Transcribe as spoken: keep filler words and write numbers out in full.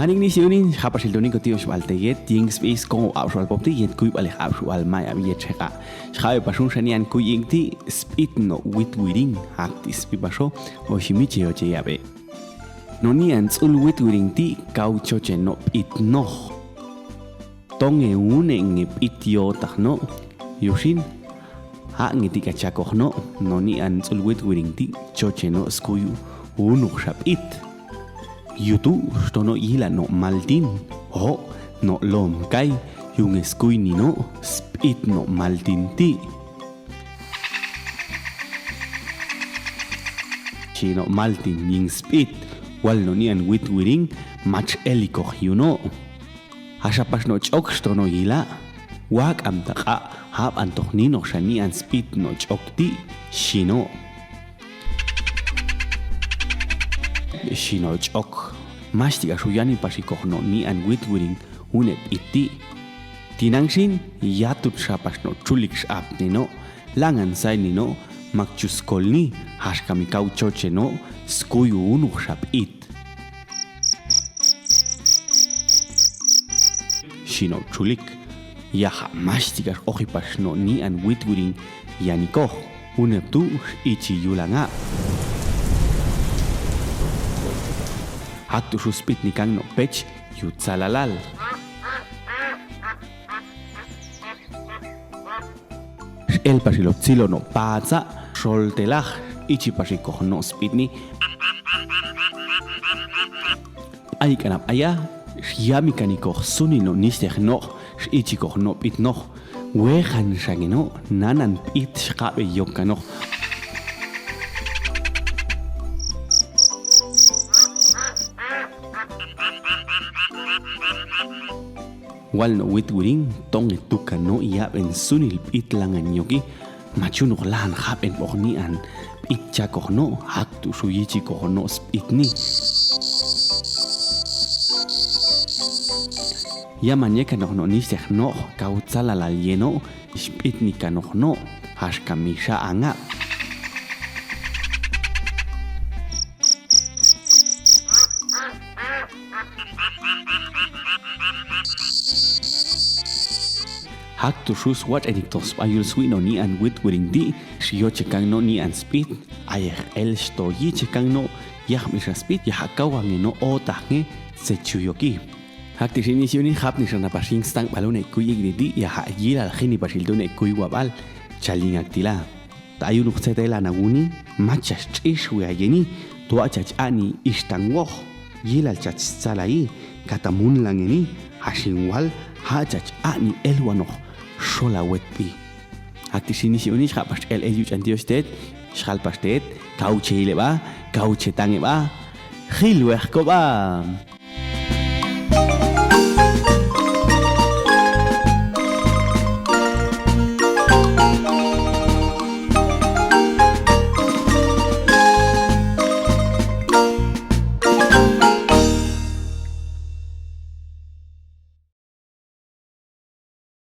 Anik ni si unin, xapa xil doni koti os bal teyet, ying spi skong o apsual pop ti yet kui balik apsual mai ab yet xeka. Xapa pasun sanian kui ing ti spit no wit wiring, hak ti spi paso, o simi ceyo ceya be. No nian sul wit wiring ti kau coce no pit noh. Tonge une nge pit yo tak no, yusin, hak nge ti kacakoh no, no nian sul wit wiring ti coce no skuyu unuk sap it. Yutu stono ila no maltin, ho no lom kai, yunge skui ni no spit no maltin ti. Sino maltin ying spit, wal no nian wit wiring, mach elikoh yuno. Hasapas no cok stono ila, wak am taka hap antok nino sanian spit no cok ti, sino. Sino cok, mas tiga suyani pasikoh no nian wit wiring, une pit ti. Tinang sin, yatut sapas no culik sap nino, langan sai nino, makcus kol ni, has kami kau coce no, skuyu unuk sap it. Sino culik, ya hak mas tiga ohi pas no nian wit wiring, ya nikoh, unep tu ici yulanga. Hak tu suspit nikang no pec, yu calalal. Sel pasilop silo no paca, sol telah, ici pasikoh no spit ni. Ai kanap aya, siami kanikoh suni no nisteh no, ici koh no pit noh. Wehan sange no, nanan pit sakabe yok kanoh. Wal no wit wiring, tong e tukan no iap en sunil pit langan nyoki, macunuk lahan hap en poh nian, pit cakoh no, hak tu suyi cikoh no spit ni. Yaman ye kanoh no nisteh no, kau calalal ye no, spit ni kanoh no, has kami sa angap. Hak tu sus wat enik tos payul sui no nian wit wiring di, sio cekang no nian spit, ayeh el sto yi cekang no, yah misa spit, yah kau ange no otah nge, secuyoki. Hak ti sini siuni hap ni sana pasing stang palu ne kuyi gini di, yah hak gilal hini pasil tu ne kuyi wabal, calingak tila. Tayunuk cetela naguni, macas cis wiayeni, tua cac ani istang woh, yilal cac calai, kata mun langeni, hasing wal, ha cac ani elwanoh, sola wetpi. Akti sini si unis, kak pas el el yu cantios tet, sekal pas tet, kau cei leba, kau cetange ba, hil weh ko ba.